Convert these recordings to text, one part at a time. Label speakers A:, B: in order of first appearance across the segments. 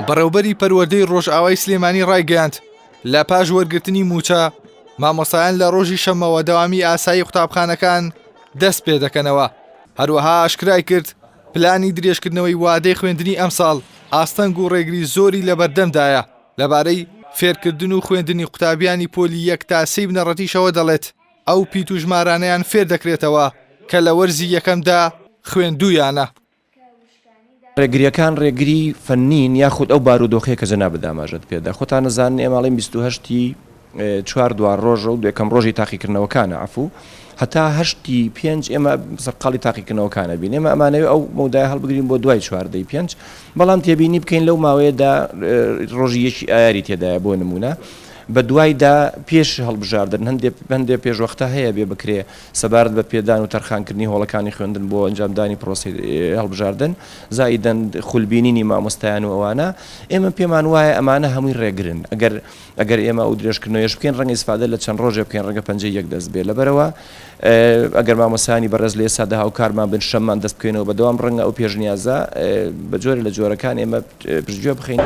A: بەڕێوبەری پەروەردەی ڕۆژئاوای سلێمانی ڕایگەیاند، لە پاش وەرگرتنی مووچە، مامۆستایان لە ڕۆژی شەممەوە دەوامی ئاسایی قوتابخانەکان دەست پێدەکەنەوە. هەروەها ئاشکرای کرد، پلانی درێژکردنەوەی وادەی خوێندنی ئەمساڵ ئاستەنگ و ڕێگری زۆری لەبەردەمدایە، لەبارەی فێرکردن و خوێندنی قوتابیانی پۆلی یەک تا سێی بنەڕەتیشەوە دەڵێت، ئەو پیت و ژمارانەیان فێر دەکرێتەوە کە لە وەرزی یەکەمدا خوێندوویانە.
B: ڕێگرییەکان ڕێگری فەنین یاخود ئەو بارودۆخەیە کە جەنابت ئاماژەت پێدا. خۆتان ئەزانن ئێمە ئەڵێین 28 ی چوار دوا ڕۆژە و یەکەم ڕۆژی تاقیکردنەوەکانە عەفوو هەتا هەشتی پێنج ئێمە سەرقاڵی تاقیکردنەوەکانە بین ئێمە ئەمانەوێ ئەو مەودایە هەڵبگرین بۆ دوای چواردەی پێنج بەڵام تێبینی بکەین لەو ماوەیەدا ڕۆژی یەکی ئایاری تێدایە بۆ نمونە بە دوایدا پێش هەڵبژاردن هەندێ هەندێ پێشوەختە هەیە بێ بکرێ سەبارەت بە پێدان و تەرخانکردنی هۆڵەکانی خوێندن بۆ ئەنجامدانی پرۆسەی هەڵبژاردن، زائیدەن خولبینینی مامۆستایان و ئەوانە، ئێمە پێمان وایە ئەمانە هەمووی ڕێگرن، ئەگەر ئەگەر ئێمە ئەو درێژکردنەوەیەش بکەین ڕەنگە ئیسفادە لە چەند ڕۆژێ بکەین ڕەنگە پەنجەی یەک دەست بێ، لەبەرئەوە ئەگەر مامۆستایانی بەڕێز لە ئێستادا هاوکارمان بن شەممان دەست بکەینەوە بە دەوام ڕەنگە ئەو پێشنیازە بە جۆرێ لە جۆرەکان ئێمە پشتگوێ بخەین.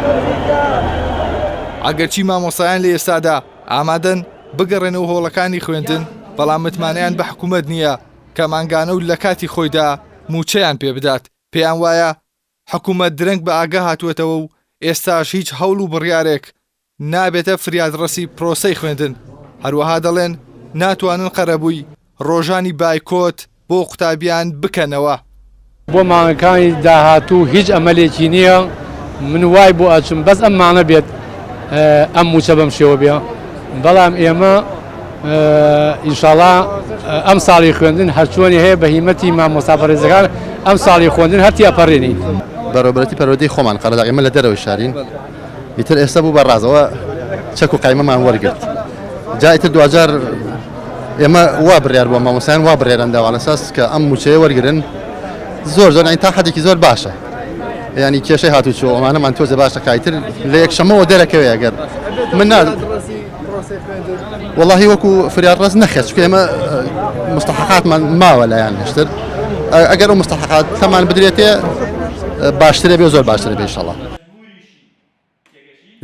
A: ئەگەرچی مامۆستایان لە ئێستادا ئامادەن بگەڕێنەوە هۆڵەکانی خوێندن، بەڵام متمانەیان بە حکومەت نییە کە مانگانە و لە کاتی خۆیدا مووچەیان پێبدات، پێیان وایە حکومەت درەنگ بە ئاگا هاتووەتەوە و ئێستاش هیچ هەوڵ و بڕیارێک نابێتە فریادڕەسی پرۆسەی خوێندن، هەروەها دەڵێن ناتوانن قەرەبووی ڕۆژانی بایکۆت بۆ قوتابیان بکەنەوە.
C: بۆ مانگەکانی داهاتوو هیچ ئەمەلێکی نییە، من وای بۆ ئەچم بەس ئەم مانگە بێت ئەم مووچە بەم شێوە بێ، بەڵام ئێمە ئینشاڵا ئەم ساڵی خوێندن هەرچۆنی هەیە بە هیمەتی مامۆستا بەڕێزەکان ئەم ساڵی خوێندن هەر تێپەڕێنین.
D: بەڕێوەبەرێتی پەروەردەی خۆمان قەرەداغ ئێمە لە دەرەوەی شارین ئیتر ئێستا بوو بە ڕازەوە چەک و قایمەمان وەرگرت جا ئیتر دواجار ئێمە وا بڕیار بووە مامۆستایان وا بڕیاران داوە لەساس کە ئەم مووچەیە وەرگن زۆر زۆر تا حدێکی زۆر باشە ینی کێشەی هاتوچۆ ئەمانەمان تۆزە باشە کایتر لە یەکشەمەوە دەرەکەوێ ئەگەر من نا وەڵاهی وەکو فریاد ڕەس نەخێت چونکە ئێمە مستحقاتمان ماوە لایان هێشتر ئەگەر ئەو مستحقات تەمان بدرێتێ باشترە بێ زۆر باشترە بێ ئینشاڵڵا.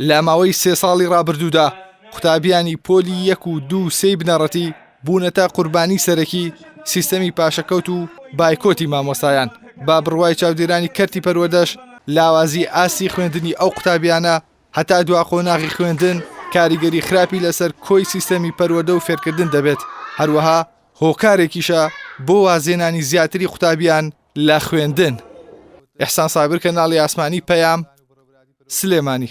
A: لە ماوەی سێ ساڵی ڕابردوودا قوتابیانی پۆلی یەک و دوو و سێی بنەڕەتی بوونەتە قوربانی سەرەکی سیستەمی پاشەکەوت و بایکۆتی مامۆستایان، بە بڕوای چاودێرانی کەرتی پەروەردەش لاوازی ئاستی خوێندنی ئەو قوتابیانە هەتا دوا قۆناغی خوێندن کاریگەری خراپی لەسەر کۆی سیستەمی پەروەردە و فێرکردن دەبێت، هەروەها هۆکارێکیشە بۆ وازهێنانی زیاتری قوتابیان لە خوێندن. ئیحسان سابر کەناڵی ئاسمانی پەیام، سلێمانی.